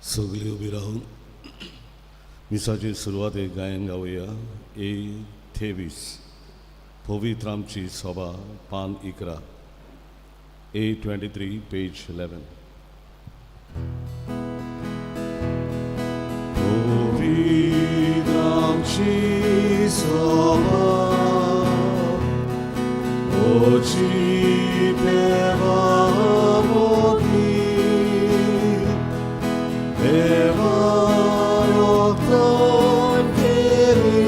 सगळी उबी रावन मिसाचे सुरवातेक गायन गावया. ए 23, पवित्र आमची सभा, पान 11, A 23, page 11. पवित्र आमची सभा, ओची देवा मोगी, देवा रक्तान केली,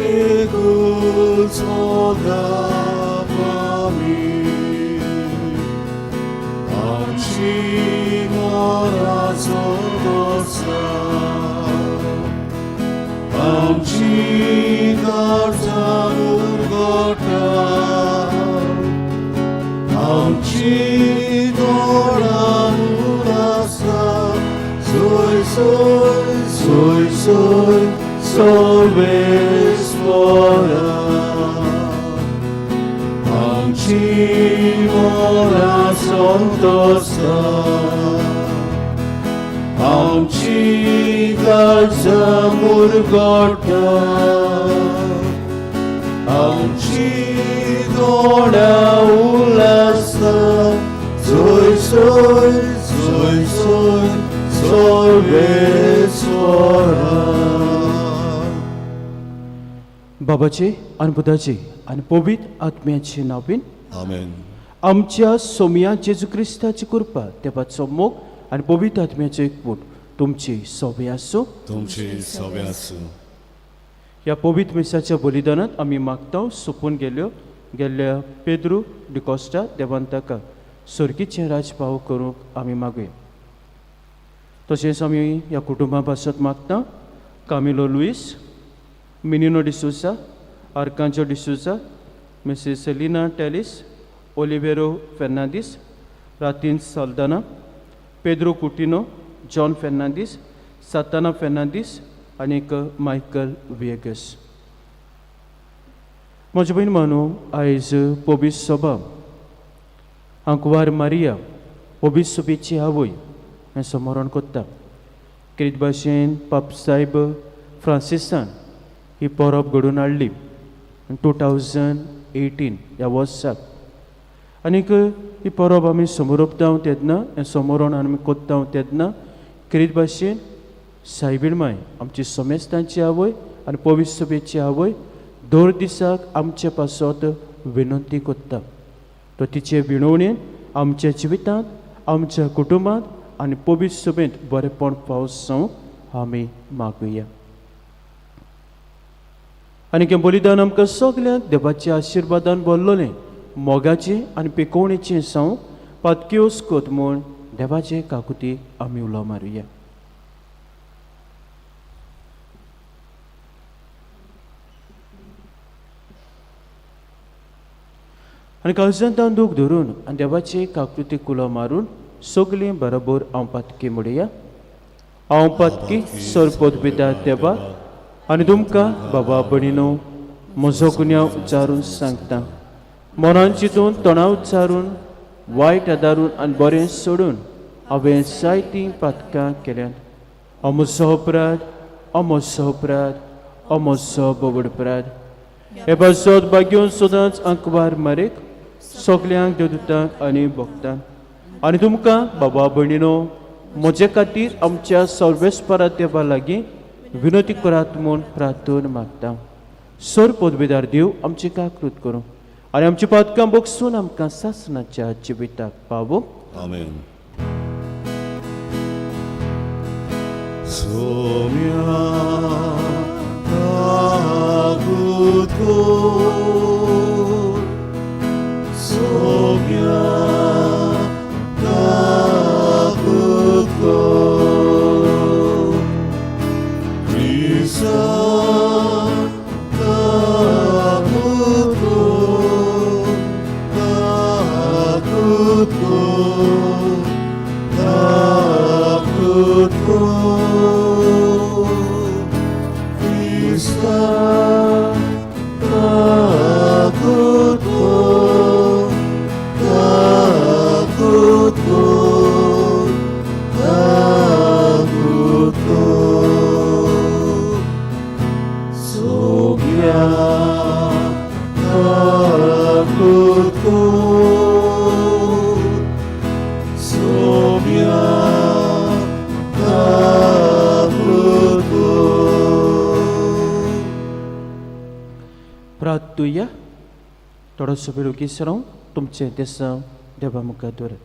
एकूच मोगा पामी. आमची मोराचो दोसा, आमची काळजां उरगोटा, आमची दोळां उलासा, सोय सोय सोय सोय सर्वेस्परा. आमची मोरा संतोषा, आमची काळजां मुरगोटा, आमची दोळां उलासा, सोय सोय सोय सोय सर्वेस्परा. बाबाचे आनी पुताचे आनी पवित्र आत्म्याचे नांवान. आमेन. आमच्या सोमया जेजू क्रिस्ताची कृपा, देवाचो मोग आनी पवित्र आत्म्याचो एकवट तुमची सोबे आसूं. तुमची सोबे आसूं. ह्या पवित्र मिसाच्या बलिदानांत आमी मागता सोंपून गेल्यो गेल्ल्या पेद्रू डिकॉस्टा, देवान ताका सर्गीचें राजपाव करूंक आमी मागुया. तशेंच आमी ह्या कुटुंबा पासत मागता, कामिलो लुईस, मिनिनो डिसोजा, आर्कांजो डिसोजा, मिसीस सेलिना टेलिस, ओलिवेरो फेर्नांदीस, रातीन साल्दाना, पेद्रो कुटिनो, जॉन फेर्नांदीस, साताना फेर्नांदीस आनीक मायकल विएगस. म्हजे भयण मानू, आयज पवित्र सभा आंकवार मारिया, पवित्र सभेची आवय हें स्मरण करता. क्रीत भाशेन पाप साहेब फ्रांसिसान ही परब घडोवन हाडली 2018 ह्या वर्साक. आनीक ही परब आमी समोरपता तेन्ना, हें समोरण आमी कोत्ता तेन्ना, क्रीत भाशेन सायबीण माय, आमची समेस्तांची आवय आनी पवित्र सभेची आवय, दर दिसाक आमचे पासत विनंती करता. तो तिचे विणवणेन आमच्या जिवितांत, आमच्या कुटुंबांत आनी पवित्र सभेंत बरेपण पावस जावं आमी मागुया. आनी हें बलिदान आमकां सगल्यांक देवाच्या आशिर्वादान भरलोलें, मोगाचें आनी पिकोवणेचें जावं, पातक्योस कोत म्हूण देवाचे काकुतीक आमी उलो मारुया. आनी काळजांत दूख धरून आनी देवाचे काकृतीक उलो मारून सगलीं बरोबर हांव पातकी म्हणया. हांव पातकी सरपोत पिता देवा आनी तुमकां बाबा भयणीनो म्हजो गुन्यांव उच्चारून सांगता. मनान चिंतून, तोंडा उच्चारून, वायट आदारून आनी बरें सोडून हांवें जायतीं पातकां केल्यांत. अमोसो अपराध, अमोसो अपराध, अमोसो बोबड अपराध. हे पासत भाग्योन सदांच आंकवार मारेक, सगल्यांक देवदूतांक आनी भक्तांक आनी तुमकां बाबा भयणीनो म्हजे खातीर आमच्या सर्वेस्परा देवा लागीं विनंती करात म्हूण प्रार्थना मागता. सर पदवेदार देव आमची काकृत करूं आनी आमची पातकां बगसून आमकां सासणाच्या जिविताक पावूं. आमेन. सोम्या काकूत कर, सोम्या काकूत कर, क्रिस्ता काकूत कर, काकूत कर, काकूत कर, क्रिस्ता काकूत कर, काकूत कर, प्राप्तुया. थोडोसो वेळ ओगीच रावून तुमचें देसांव देवा मुखार दवरात.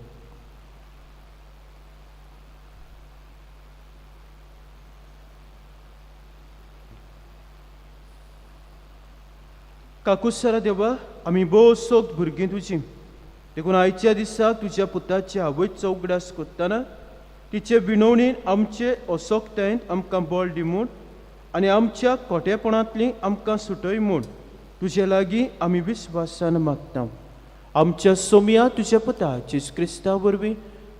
काकुसरा देवा, आमी भोव सोक्त भुरगीं तुजी, देखून आयच्या दिसा तुज्या पुताचे आवयचो उगडास करतना तिचे विनवणीन आमचे असोक्तायेंत आमकां बळ दी म्हूण आनी आमच्या खोटेपणांतली आमकां सुटय म्हूण तुजे लागीं आमी विस्वासान मागता. आमच्या सोमया तुज्या पुता जेजू क्रिस्ता वरवीं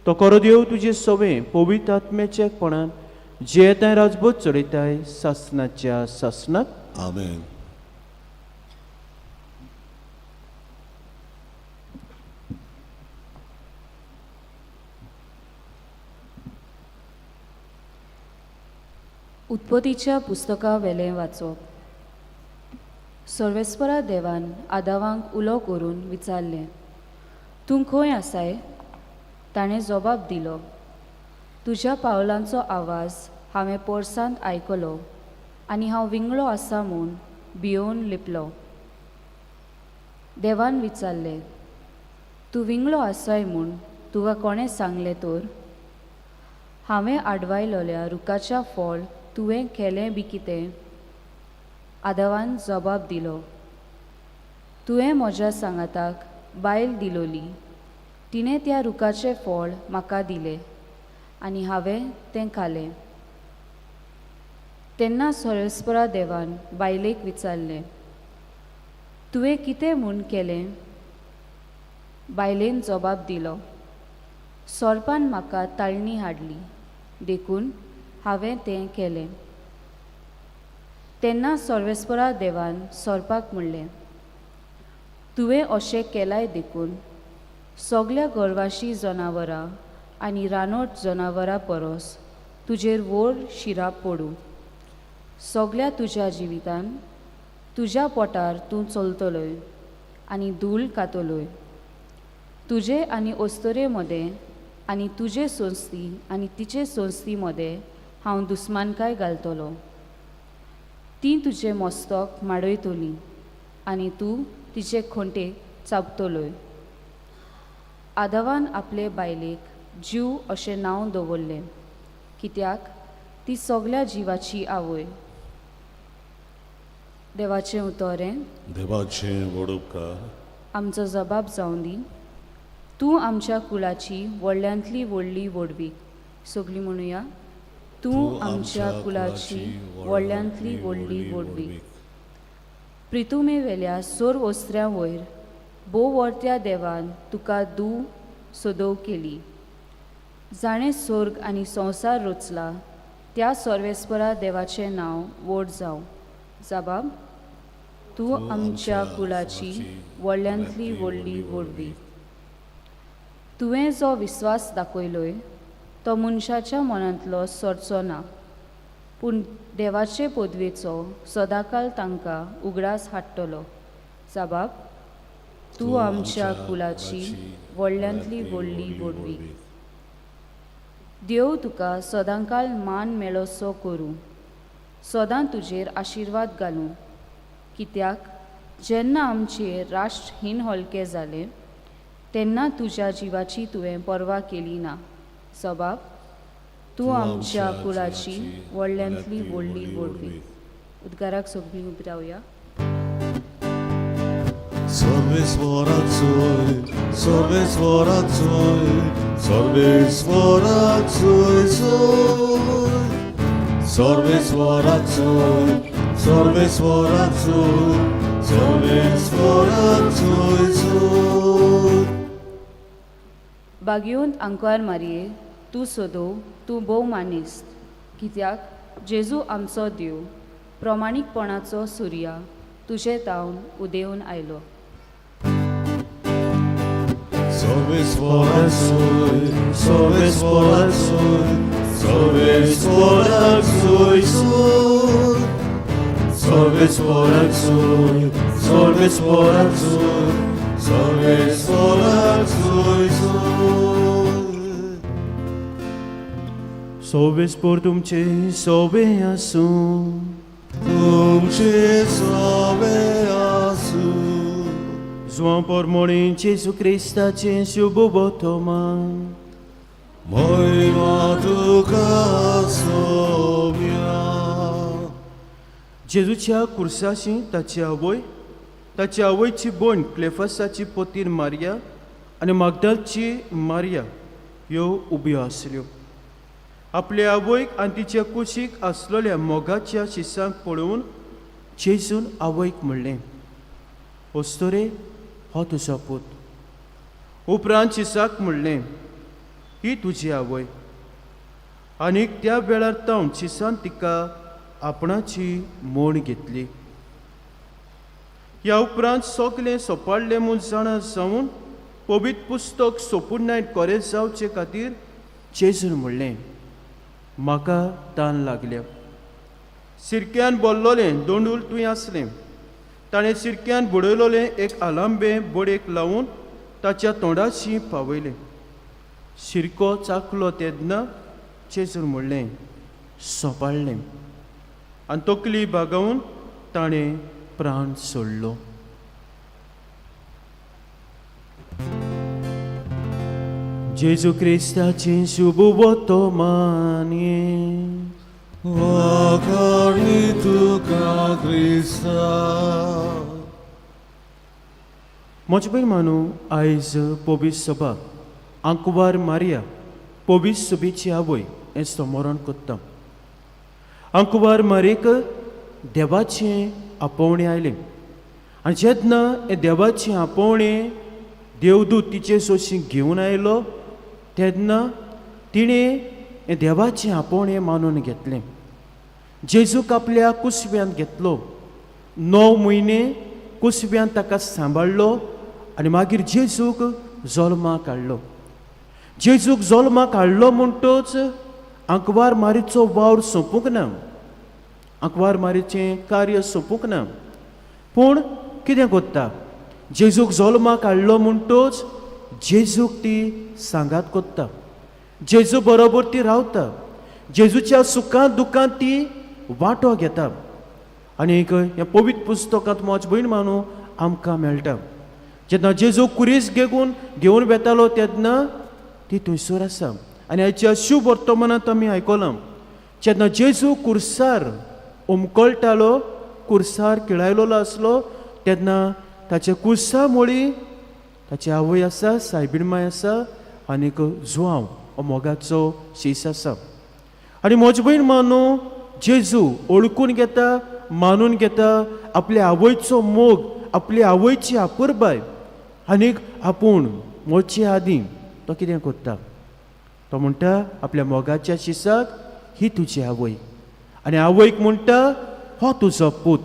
तो खरो देव तुजे सवे पवित्र आत्म्याच्या एकपणान जियेताय राजबोध चडयताय सासनाच्या सासनाक. आमेन. उत्पत्तीच्या पुस्तका वेलें वाचप. सर्वेस्परा देवान आदावांक उलो करून विचारलें, तूं खंय आसाय? ताणें जबाब दिलो, तुज्या पावलांचो आवाज हांवें पोरसांत आयकलो आनी हांव विंगळो आसा म्हूण भियोवन लिपलो. देवान विचारलें, तूं विंगळो आसाय म्हूण तुका कोणें सांगलें तर? हांवें आडवायलोल्या रुखाच्या फळ तुवें केलें बी कितें? आदावान जबाब दिलो, तुवें म्हज्या सांगाताक बायल दिलोली, तिणें त्या रुखाचें फळ म्हाका दिलें आनी हांवें तें खालें. तेन्ना सर्वेस्परा देवान बायलेक विचारलें, तुवें कितें म्हूण केलें? बायलेन जबाब दिलो, सोरपान म्हाका ताळणी हाडली देखून हांवें तें केलें. तेन्ना सर्वेस्परा देवान सोरपाक म्हणलें, तुवें अशें केलाय देखून सगल्या गोरवाशी जनावरां आनी रानवट जनावरां परस तुजेर व्हड शिराप पडूं. सगल्या तुज्या जिवितान तुज्या पोटार तूं चलतलोय आनी धूल खातलोय. तुजे आनी अस्तुरे मदें आनी तुजे संस्थी आनी तिचे संस्थी मदें हांव दुस्मानकाय घालतलो. ती तुजें मस्तक माडयतली आनी तूं तिचे खोंटेक चाबतलोय. आदावान आपले बायलेक जीव अशें नांव दवरलें, कित्याक ती सगल्या जिवाची आवय. देवाचें उतरें. देवाचें व्हड उपकार. आमचो जबाब जावं दी. तूं आमच्या कुळाची व्हडल्यांतली व्हडली व्हडवीक. सगळीं म्हणुया, तूं आमच्या कुळाची व्हडल्यांतली व्हडली व्हडवीक. प्रितुमेवेल्या सोर वस्त्र्या वयर भोव वर्त्या देवान तुका दू सदोव केली. जाणें स्वर्ग आनी संवसार रचला त्या सर्वेस्परा देवाचें नांव व्हड जावं. जबाब, तूं आमच्या कुळाची व्हडल्यांतली व्हडली व्हडवीक. तुवें जो विस्वास दाखयलोय तो मनशाच्या मनांतलो सरचो ना, पूण देवाचे पदवेचो सदांकाल तांकां उगडास हाडटलो. जबाब, तूं आमच्या कुळाची व्हडल्यांतली व्हडली व्हडवीक. देव तुका सदांकाल मान मेळोसो करूं, सदां तुजेर आशिर्वाद घालूं. कित्याक जेन्ना आमचेर राष्ट्रहीन हलके जाले तेन्ना तुज्या जिवाची तुवें पर्वा केली ना. सबाब, तूं आमच्या कुळाची व्हडल्यांतली व्हडली व्हडवीक. उद्गाराक सगळीं उबी रावया. सर्वेस्वराचोय सर्वेस्वराचोय सर्वेस्वराचोय सोय सर्वेस्वराचोय सर्वेस्वराचोय सर्वेस्वराचोय सोय. बागयोंत आंकवार मारये, तूं सदो तूं भोव मानेस्त, कित्याक जेजू आमचो देव प्रमाणीकपणाचो सुर्या तुजे तावन उदेवन आयलो. सर्वेस्वराचोय सर्वेस्वराचोय सर्वेस्वराचोय सोय सर्वेस्वराचोय सर्वेस्वराचोय सर्वेस्वराचोय सोय. सोवेस्पोर तुमचे सोवे आसूं. तुमचे सोवे आसूं. जुवां पोरमोणी जेजू क्रिस्ताचें शुभ वर्तमान. महिमा तुका सोम्या. जेजूच्या कुर्साशी ताची आवय, ताची आवयची भयण क्लेफसाची पोतीर मारिया आनी मागदालची मारिया ह्यो उब्यो आसल्यो. आपले आवयक आनी तिच्या कुशीक आसलेल्या मोगाच्या शिसांक पळोवन जेजून आवयक म्हणलें, अस्तोरे, हो तुजो पूत. उपरांत शिसाक म्हणलें, ही तुजी आवय. आनीक त्या वेळार तावन शिसान तिका आपणाची मोण घेतली. ह्या उपरांत सगलें सोपाडलें म्हूण जाणा जावन पवित्र पुस्तक सोपुर्णायत कोरें जावचे खातीर जेजून म्हणलें, म्हाका तान लागल्या. सिरक्यान बोल्लोलें दोंडूल तुवें आसलें. ताणें सिरक्यान बुडयलोलें एक आलांबें बडयेक लावन ताच्या तोंडाशी पावयलें. शिरको चाकलो तेन्ना जेजून म्हणलें, सोंपाडलें. आनी तकली बागोवन ताणें प्राण सोडलो. जेजू क्रिस्ताचें शुभ वर्तमान. वाखाणी तुका क्रिस्ता. म्हजे भयण मानू, आयज पवित्र सभा आंकवार मारिया पवित्र सभेची आवय हें समरण करता. आंकवार मारयेक देवाचें आपोवणें आयलें आनी जेन्ना हें देवाचें आपोवणें देवदूत तिचे सोशी घेवन आयलो तेन्ना तिणें हें देवाचें आपोवणें मानून घेतलें. जेजूक आपल्या कुसव्यांत घेतलो, 9 म्हयने कुसव्यांत ताका सांबाळ्ळो आनी मागीर जेजूक जल्माक हाडलो. जेजूक जल्माक हाडलो म्हणटच आंकवार मारीचो वावर सोंपूंक ना, आंकवार मारीचें कार्य सोंपूंक ना. पूण कितें करता, जेजूक जल्माक हाडलो म्हणटच जेजूक ती सांगात करता, जेजू बरोबर ती रावता, जेजूच्या सुखांत दुखांत ती वांटो घेता. आनी एक ह्या पवित्र पुस्तकांत म्हज भयण मानू आमकां मेळटा, जेन्ना जेजू कुरीस घेवन वेतालो तेन्ना ती थंयसर आसा. आनी हाच्या शुभ वर्तमानांत आमी आयकलां, जेन्ना जेजू कुर्सार उमकळटालो, कुर्सार किळायलेलो आसलो तेन्ना ताच्या कुर्सा मुळी ताची आवय आसा, सायबीण माय आसा आनीक जुवांव हो मोगाचो शीस आसा. आनी म्हजी भयण मानू, जेजू ओळखून घेता, मानून घेता आपल्या आवयचो मोग, आपली आवयची आपुरबाय. आनीक आपूण मरचे आदीं तो कितें करता, तो म्हणटा आपल्या मोगाच्या शिसाक, ही तुजी आवय, आनी आवयक म्हणटा हो तुजो पूत.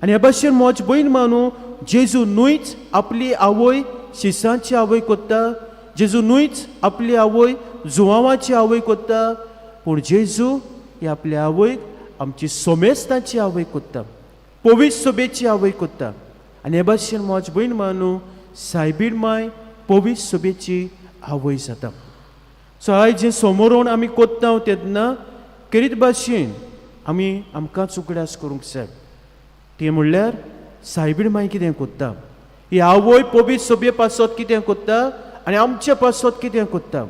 आनी हे भाशेन म्हज भयण मानू, जेजू न्हूच आपली आवय शिसांची आवय करता, जेजू न्हूच आपली आवय जुवांवाची आवय करता, पूण जेजू ही आपल्या आवयक आमची सोमेस्तांची आवय करता, पवित्र सभेची आवय करता. आनी हे भाशेन म्हज भयण मानू, सायबीण माय पवित्र सभेची आवय जाता. सो आयज जें समोरून आमी कोत्ता तेन्ना केरीत भाशेन आमी आमकां उगडास करूंक जाय. तें म्हणल्यार सायबीण माय कितें कोत्ता, ही आवय पवित्र सभे पासत कितें कोत्ता आनी आमचे पासत कितें कोत्ता.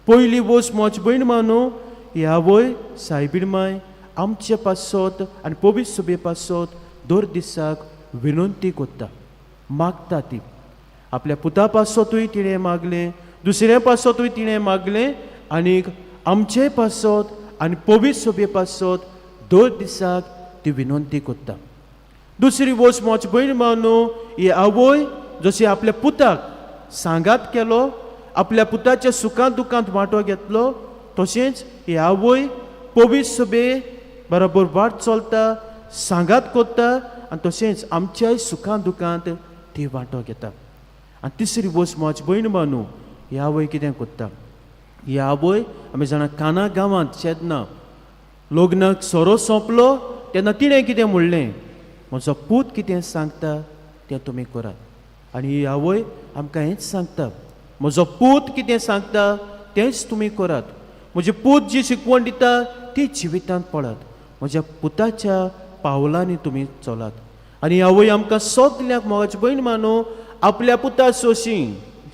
पयली वस्त म्हज भयण मानू, ही आवय सायबीण माय आमचे पासत आनी पवित्र सभे पासत दर दिसाक विनंती कोत्ता, मागता. ती आपल्या पुता पासतूय तिणें मागलें, दुसऱ्या पासतूय तिणें मागलें, आनीक आमचे पासत आनी पवित्र सभे पासत दर दिसाक ती विनंती कोत्ता. दुसरी वस्त म्हज भयण मानू, ही आवय जशी आपल्या पुताक सांगात केलो, आपल्या पुताच्या सुखांत दुखांत वांटो घेतलो, तशेंच ही आवय पवित्र सभे बरोबर वाट चलता, सांगात कोत्ता आनी तशेंच आमच्याय सुखां दुखांत ती वांटो घेता. आनी तिसरी वस्त म्हज भयण मानू, ही आवय कितें कोत्ता, ही आवय आमी जाणा काना गांवांत जेन्ना लग्नाक सोरो सोंपलो तेन्ना तिणें कितें म्हणलें, म्हजो पूत कितें सांगता तें तुमी करात. आनी ही आवय आमकां हेंच सांगता, म्हजो पूत कितें सांगता तेंच तुमी करात, म्हजे पूत जी शिकवण दिता ती जिवितांत पडात, म्हज्या पुताच्या पावलांनी तुमी चलात. आनी आवय आमकां सगल्यांक मोगाची भयण मानू आपल्या पुता सोशी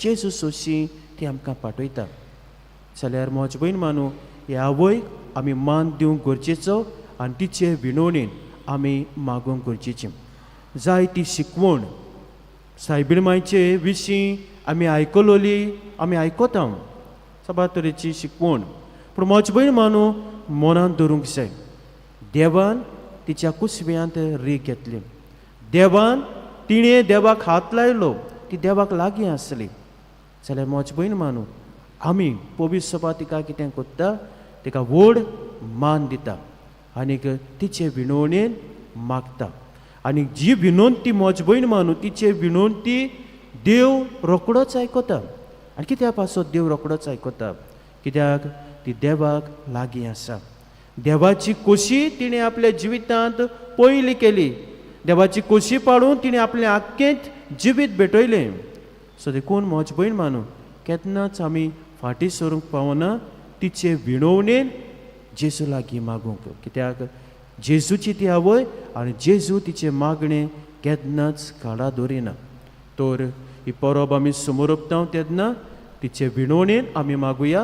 जेजू सोशी ती आमकां पाठयता. जाल्यार म्हज भयण मानू हे आवयक आमी मान दिवंक गरजेचो आनी तिचे विनवणेन आमी मागूंक गरजेचें. जाय ती शिकवण सायबीण मायचे विशीं आमी आयकलोली, आमी आयकता साबार तरेची शिकवण, पूण म्हज भयण मानू मनांत धरूंक जाय देवान तिच्या कुसव्यांत रीग घेतली, देवान तिणें देवाक हात लायलो, ती देवाक लागीं आसली. जाल्यार म्हज भयण मानू आमी पवित्र सभा तिका कितें करता, तिका व्हड मान दिता आनीक तिचे विनवणेन मागता. आनी जी विनवंती म्हज भयण मानू तिचे विनवंती देव रोकडोच आयकता. आनी कित्या पासत देव रोकडोच आयकता? कित्याक ती देवाक लागीं आसा. देवाची खोशी तिणें आपल्या जिवितांत पयली केली, देवाची खोशी पाडून तिणें आपलें आख्खेंच जिवीत भेटयलें. सो देखून म्हज भयण मानू केन्नाच आमी फाटीं सरूंक पावना तिचे विणवणेन जेजू लागीं मागूंक, कित्याक जेजूची ती आवय आनी जेजू तिचें मागणें केन्नाच काळा दवरिना. तर ही परब आमी समोर तेन्ना तिचे विणवणेन आमी मागुया,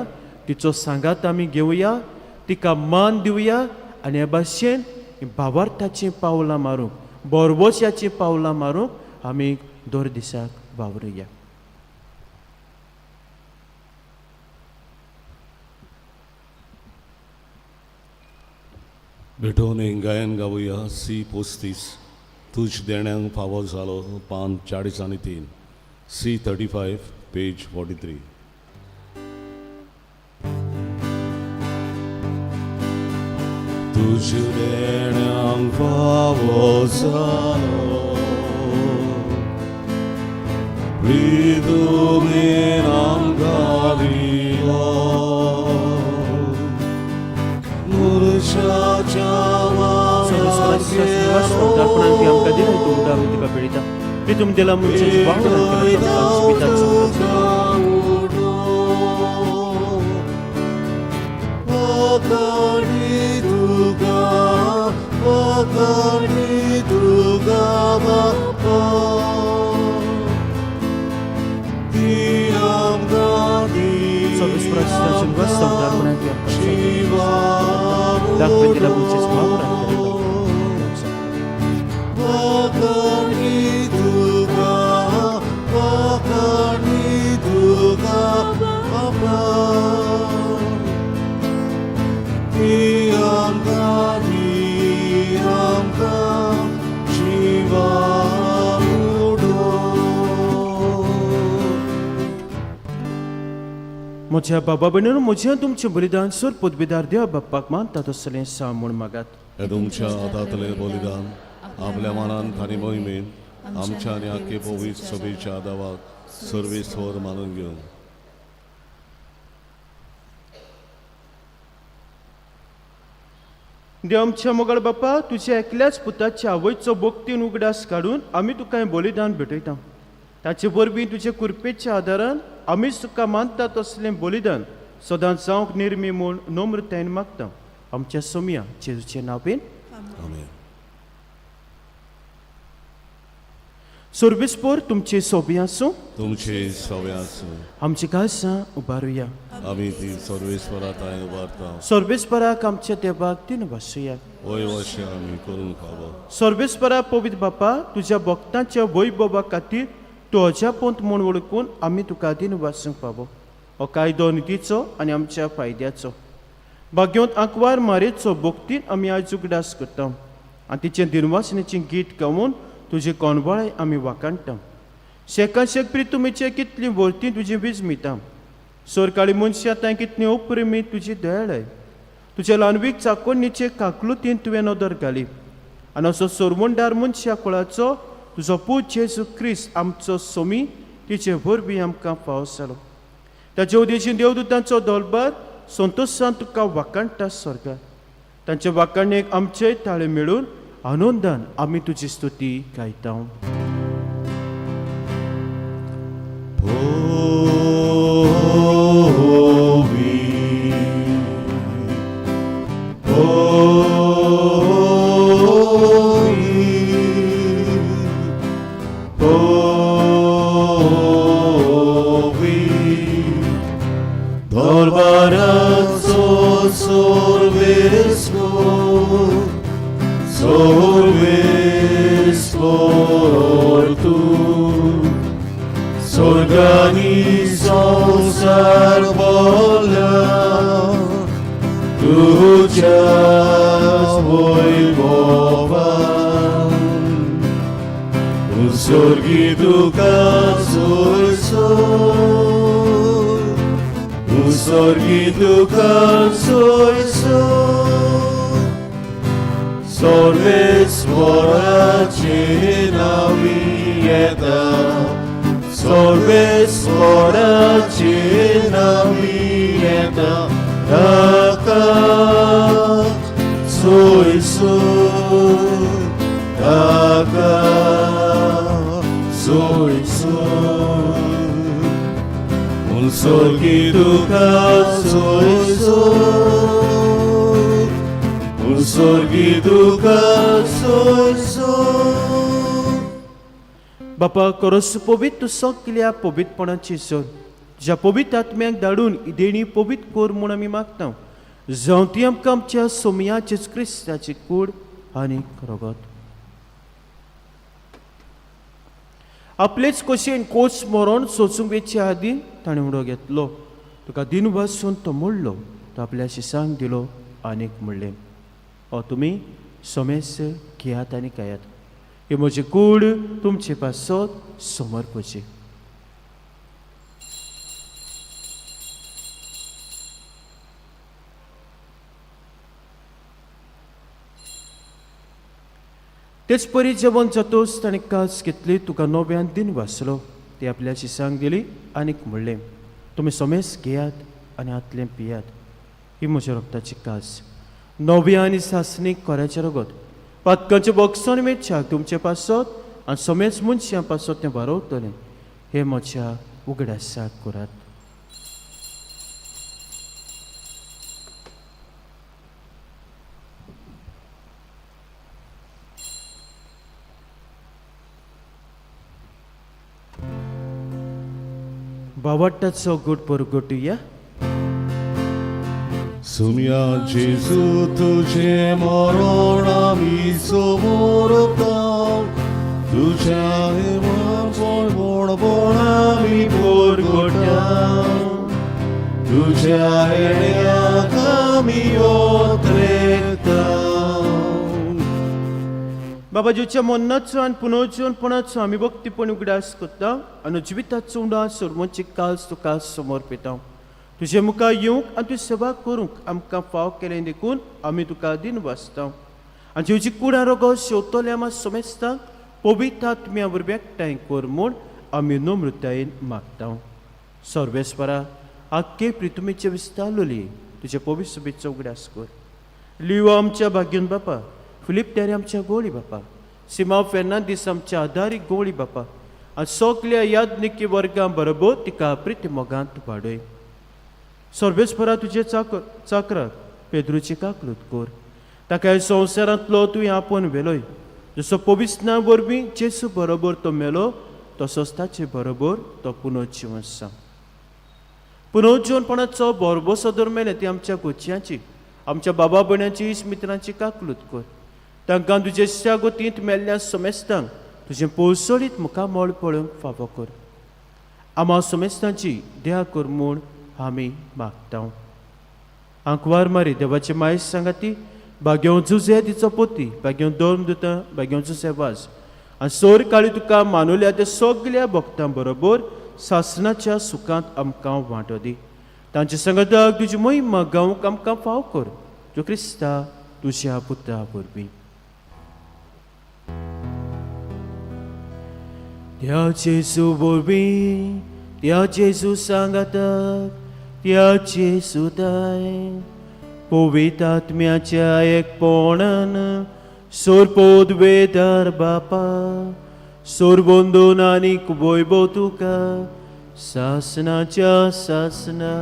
तिचो सांगात आमी घेवया, तिका मान दिवया आनी हे भाशेन भावार्थाचीं पावलां मारूंक, बोरवोशाचीं पावलां मारूंक आमी दर दिसाक वावरुया. भेटोवन एक गायन गावया सी 35 तुज देण्यांक फावो जालो पान 40 आनी 3 सी 35 पेज 43. तुज देण्यांक फावो जालो प्रितुमेन आमकां दिलो म्हज्या बाबा भयणीनो म्हजें तुमचें बलिदान सोर पदवीदार देव बाप्पाक मानता तसलें सा म्हूण मागात. हे तुमच्या हातांतलें बलिदान आपल्या मनान आनी मोहिमेन आमच्या आनी आख्खे पवित्र सभेच्या दावाक सर्वेस्वर मानून घेवन देव आमच्या मोगाळ बापा, तुज्या एकल्याच पुताच्या आवयचो भक्तीन उगडास काडून आमी तुका हें बलिदान भेटयता. ताचे वरवीं तुजे कृपेच्या आदारान आमीच तुका मानता तसलें बलिदान सदांच जावंक निर्मी म्हूण नम्रतायेन मागता. आमच्या सोमया जेजूचे नांवेन आमेन. सर्वेस्पर तुमचे सोबी आसूं, तुमचे सवे आसूं. आमची काळसां उबारुया. आमी ती सर्वेस्वरा तांय उबारता. सर्वेस्पराक आमच्या देवाक दिन वासुया. वय वशे आमी करूंक फावो. सर्वेस्परा पवित्र बापा, तुज्या भक्तांच्या वैभवा खातीर तूं अजापंत म्हूण वळखून आमी तुका दिन वासूंक फावो. हो कायदो नितीचो आनी आमच्या फायद्याचो. भाग्योंत आंकवार मारेचो भक्तीन आमी आयज उगडास करता आनी तिचें दिनवासनेचें गीत गावन तुजे कोणवाळे आमी वाखाणटा. शेकाशेक प्रितुमीचे कितली वर्ती तुजी वीज मिता. सरकाळी मनशां तांय कितली अप्रेमी तुजी दयाळाय. तुज्या ल्हानवीक चाकोन्नीचे काकलुतीन तुवें नदर घाली आनी असो सरवणदार मनशा कुळाचो तुजो पूत जेजू क्रिस्त आमचो सोमी तिचे वरवीं आमकां फावो जालो. ताचे उदेशीन देवदूतांचो दलबार संतोशान तुका वाखाणटा स्वर्गार. तांचे वाखाणेक आमचे ताळे मेळून आनंदान आमी तुजी स्तुती गायता. Holy, holy, holy. सोर्वेस्पोर, सोर्वेस्पोर तूं, स्वर्गानी संवसार भरला तुज्या वैभवान. स्वर्गी तुका सोयसो, स्वर्गी तुका सोयसो, सर्वेस्वराचे नावी येता, सर्वेस्वराचे नावी येता, ताका सोयसो, ताका सोयसो. स्वर्गी तुका सोयसो, स्वर्गी तुका सोयसो. बापा करस पवित्र सगल्या पवित्रपणाची सर तुज्या पवित्र आत्म्याक धाडून देणी पवित्र कर म्हूण आमी मागता, जावं ती आमकां आमच्या सोमया जेजू क्रिस्ताची कूड आनी रगत. आपलेच कशेन कोच मरोन सोचूंक वेचे आदीं ताणें उडो घेतलो, तुका दिन वासून तो मोडलो, तो आपल्या शिसांक दिलो आनीक म्हणलें, ओ तुमी समेस घेयात आनी खायात, ही म्हजी कूड तुमचे पासत समर्पची. तेच परी जेवण जातोच ताणें कास घेतली, तुका नव्यान दिन वाचलो, ती आपल्या शिसांक दिली आनीक म्हणलें, तुमी समेस घेयात आनी हातलें पियात, ही म्हज्या रक्ताची कास, नव्या आनी सासणीक कोऱ्याचें रगत, पातकांचें बॉक्सन मेळच्याक तुमचे पासत आनी समेज मनशां पासत तें बरोवतलें, हें म्हज्या उगडासाक करात. बावट्टाचो गुट परगटुया. सुम्या जेजू तुझे मरण आमी समोरता, तुझ्या पण आमी परगटा, तुझ्या येण्याक आमी ओत्रेता. बाबा जेच्या मरणाचो आनी पुनर्जीवनपणाचो आमी भक्तीपण उगडास करता आनी जिविताचो उडास सर्वांची कास तुका समर्पिता. तुजे मुखार येवंक आनी तुजी सेवा करूंक आमकां फाव केलें देखून आमी तुका दिन वाचता आनी जेवची कुडां रोगो शेवतले आमा समेस्तांक पवित्र आत्म्या वरवीं एकठांय कर म्हूण आमी नम्रतायेन मागता. सर्वेस्परा आख्खे प्रितुमेचे विस्तारलोली तुजे पवित्र सुबेचो उगडास कर. लियो आमच्या भाग्यन बापा, फिलीप त्यारी आमच्या गोळी बापा, सिमा फेर्नांदीस आमच्या आदारी गोळी बापा आनी सगल्या याज्ञिकी वर्गां बरोबर तिका प्रिती मोगांत वाडय. सर्वेस्परा तुजे चाकर चाकराक पेद्रूची काकलूत कर, ताका ह्या संवसारांतलो तुवें आपोवन व्हेलोय, जसो पविस्ना वरवीं जेसू बरोबर तो मेलो तसोच ताचे बरोबर तो पुनर्जिवन आसा. पुनर्जिवनपणाचो बरोबर दर मेले ती आमच्या गोचयांची आमच्या बाबा भयणांची इश्ट मित्रांची काकलूत कर, तांकां तुजे गोतींत मेल्ल्या समेस्तांक तुजें पोळसोळीत मुखामळ पळोवंक फावो कर. आमा समेस्तांची दया कर म्हूण आमी मागता. आंकवार मारी देवाचे मायस सांगाती भाग्यों जुजे तिचो पोती, भाग्यों दोन दुता, भाग्यों जुजे वाज आनी सोर काळी तुका मानुल्या त्या सगल्या भक्तां बरोबर सासणाच्या सुखांत आमकां वांटो दी. तांचे संगताक तुजी महिमा गावंक आमकां फाव कर, जो क्रिस्ता तुज्या पुता वरवीं. त्या जेजू वरवीं, त्या जेजू सांगाताक, त्या जेजू दाय पवित्र आत्म्याच्या एकपणान सोरपोद वेदार बापा सोरबंदून आनीक वैभव तुका सासनाच्या सासना.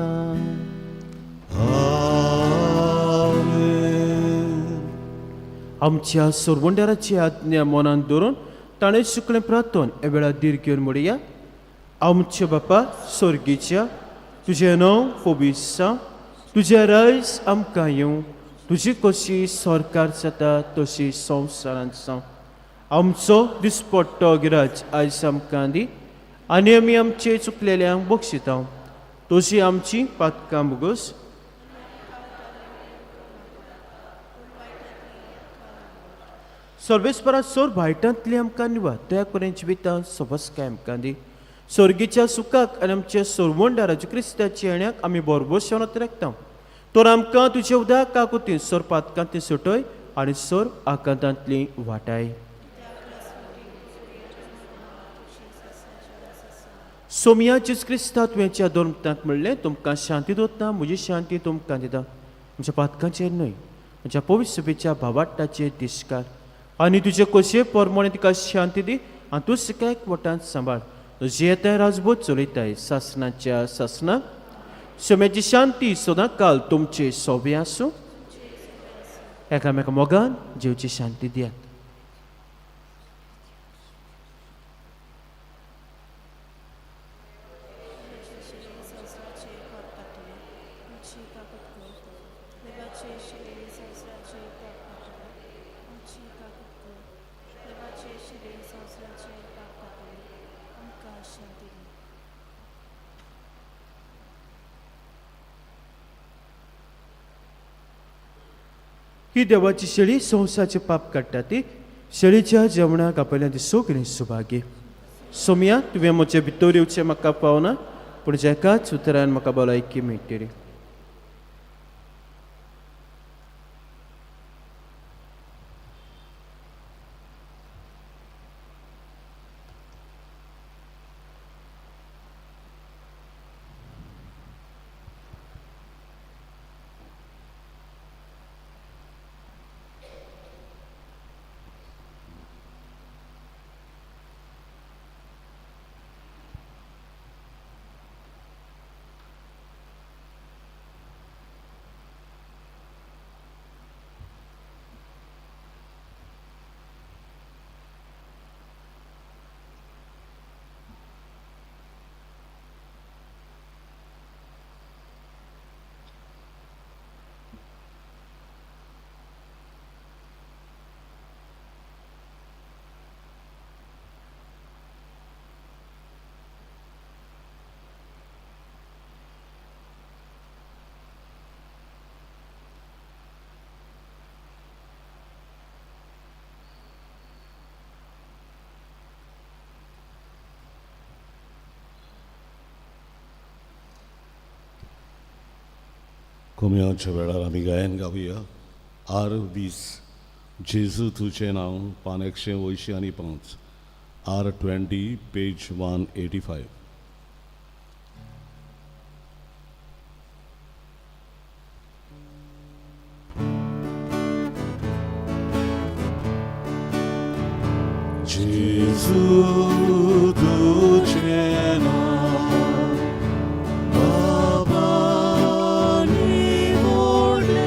आमेन. आमच्या सोरवंडाराची आज्ञा मनान धरून ताणें शुकलें प्रार्थन ह्या वेळार धीर घेवन म्हणया. आमच्या बापा स्वर्गीच्या, तुजें नांव पवित्र जावं, तुजें रायज आमकां येवं, तुजी कशी सरकार जाता तशी संवसारांत जावं. आमचो दिसपट्टो गिराज आयज आमकां दी आनी आमी आमचे चुकलेल्यांक बक्षिता तशी आमची पातकां भोगोस. सर्वेस्परा सोर भायटांतली आमकां निवार दया करून जिवितांत सोबसकाय आमकां दी. स्वर्गीच्या सुखाक आनी आमच्या सोरवंडाराच्या क्रिस्ताच्या येण्याक आमी बरोबर राखता. तर आमकां तुजे उदक काकुतीन सोर पातकांतली सुटय आनी सोर आकांतांतली वाटाय. सोमिया जेजू क्रिस्ता तुवेंच्या दोन मुक्तांक म्हणलें तुमकां शांती दवरता म्हजी शांती तुमकां दिता. म्हज्या पातकांचेर न्हय म्हज्या पवित्र सभेच्या भावाट्टाचेर दिश्कार आनी तुजे कशे प्रमाणे तिका शांती दी आनी तूं सगळ्याक वटांत सांबाळ. जियेताय राजबोध चलयताय सासणाच्या सासणाक. सोम्याची शांती सदां काल तुमचे सोबे आसूं. एकामेका मोगान जेवची शांती दियात. ही देवाची शेळी संवसाचे पाप काडटा ती शेळीच्या जेवणाक आपल्या ती सगळीं सुभागी. सोमया तुवें म्हजे भितर येवचें म्हाका पावना पूण जेकाच उतरान म्हाका भलायकी मेळटली. कोम्याच्या वेळार आमी गायन गावया. आर 20 जेजू तुजें नांव पान 185, आर 20 पेज 185. जेजू तुजें नांव बाबा निवडले.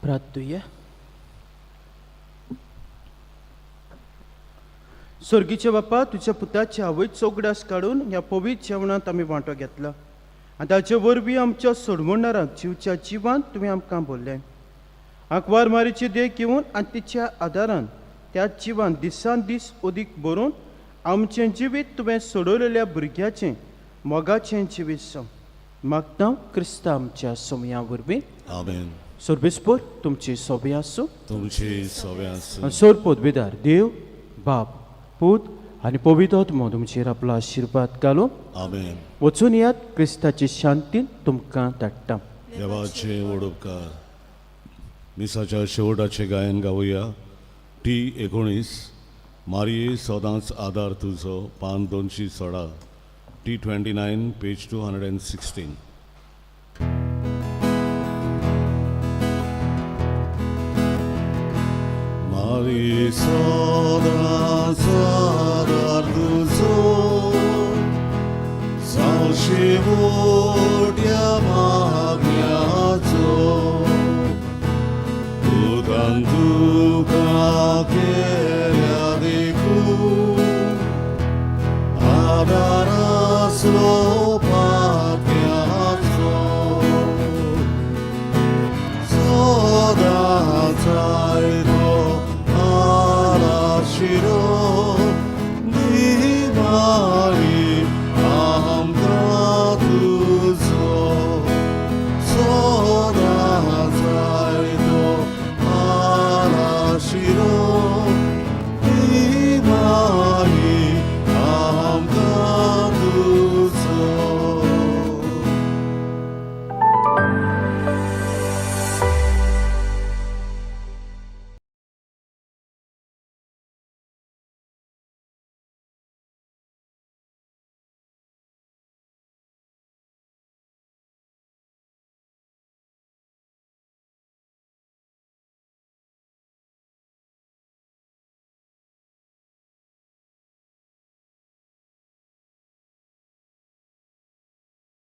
प्रार्थुया. स्वर्गीचे बापा, तुज्या पुताची आवय चौगडास काडून ह्या पवित्र जेवणांत आमी वांटो घेतला आनी ताचे वरवीं आमच्या सोडवणाराक जिवच्या जिवान तुवें आमकां बोल्लें. आंकवार मारीची देख घेवन आनी तिच्या आदारान त्या जिवान दिसान दीस अदीक बरोवन आमचें जिवीत तुवें सोडवलेल्या भुरग्याचें मोगाचें जिवीत जावं. मागता क्रिस्ता आमच्या सोमया वरवीं. आमेन. सोर्बेस्पोर तुमची सोबी आसूं. तुमची सव्या आसूं. आनी सोर पदवेदार देव बाप पूत आनी पवित्र आत्मो तुमचेर आपलो आशिर्वाद घालूं. आमेन. वचून येयात, क्रिस्ताची शांती तुमकां धाडटा. देवाचे वडोपकार. मिसाच्या शेवटाचें गायन गावया. टी 19, मारये सदांच आदार तुजो, पान 216. T 29, page 216. मारये सदांच आदार तुजो, जावशी मोट्या मागण्याचो, पुतान तुका केल्या देखून आदार आसलो.